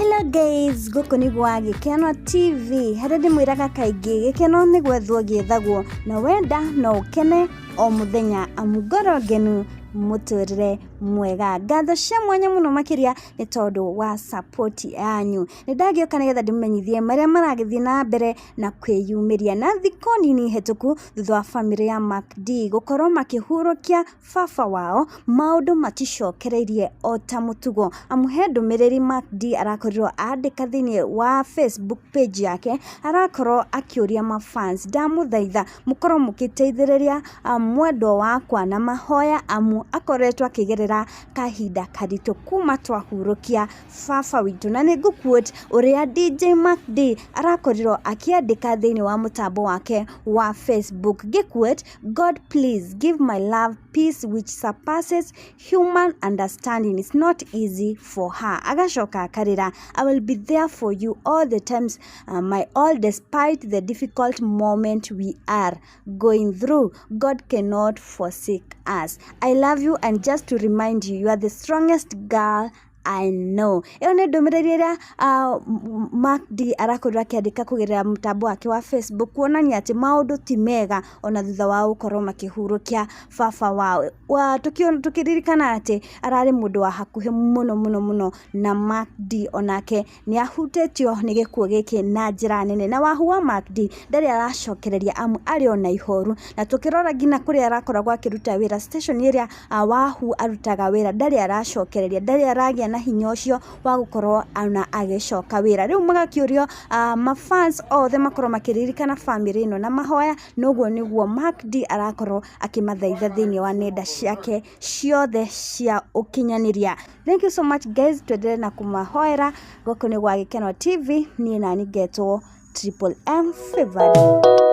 Hello guys, gũkũ nĩ gwa Gĩkeno TV, harĩa ndĩmwĩraga kaingĩ gĩkeno nĩ gwethwo gĩethagwo, na wenda no ũkene o mũthenya amu ngoro ngenu mũtũrĩre mwega. Ngatho cia mwanya mũno makĩria nĩ tondũ wa support yanyu. Nĩ ndagĩũka nĩgetha ndĩmũmenyithie marĩa maragĩthiĩ na mbere na kwĩyumĩria. Na thikũ nini hĩtũku thutha wa bamĩrĩ ya Mark D gũkorwo makĩhurũkia baba wao, maũndũ maticokereirie o ta mũtugo, amu he ndũmĩrĩri Mark D arakorirwo andĩka thĩiniĩ wa Facebook page yake, arakorwo akĩũria ma fans, ndamũthaitha mũkorwo mũgĩteithĩrĩria mwendwa wakwa na mahoya amu akoretwo akĩgerera kahinda karitũ kuma twahurũkia baba witũ. Na nĩ ngũ quote ũrĩa DJ Mark D arakorirwo akĩandĩka thĩiniĩ wa mũtambo wake wa Facebook, ngĩ quote, "God please give my love peace which surpasses human understanding. It's not easy for her." Agacoka akarĩra, "I will be there for you all the times, my all, despite the difficult moment we are going through. God cannot forsake us. I love you and just to remind you, you are the strongest girl I know." Ĩyo nĩ ndũmĩrĩri ĩrĩa Mark D arakorirwo akĩandĩka kũgerera mũtambo wake wa Facebook, kuonania atĩ maũndũ ti mega ona thutha wa gũkorwo makĩhurũkia baba wao. Tũkĩririkana atĩ ararĩ mũndũ wa hakuhĩ mũno mũno mũno na Mark D, onake nĩ ahutĩtio nĩ gĩkuũ gĩkĩ na njĩra nene. Na wahu wa Mark D ndarĩ aracokereria amu arĩ ona ihoru, na tũkĩrora nginya kũrĩa arakoragwo akĩruta wĩra, station ĩrĩa Wahu arutaga wĩra, ndarĩ aracokereria, ndarĩ aragĩa na hinya ũcio wa gũkorwo ona agĩcoka wĩra. Rĩu magakĩũrio mafans othe makorwo makĩririkana bamĩrĩ ĩno na mahoya, na ũguo nĩguo Mark D arakorwo akĩmathaitha thĩiniĩ wa nenda ciake ciothe cia ũkinyanĩria. Thank you so much guys, twendelee na kũmahoera. Gũkũ nĩ gwa Gĩkeno TV, niĩ nani ngetwo Triple M Favored.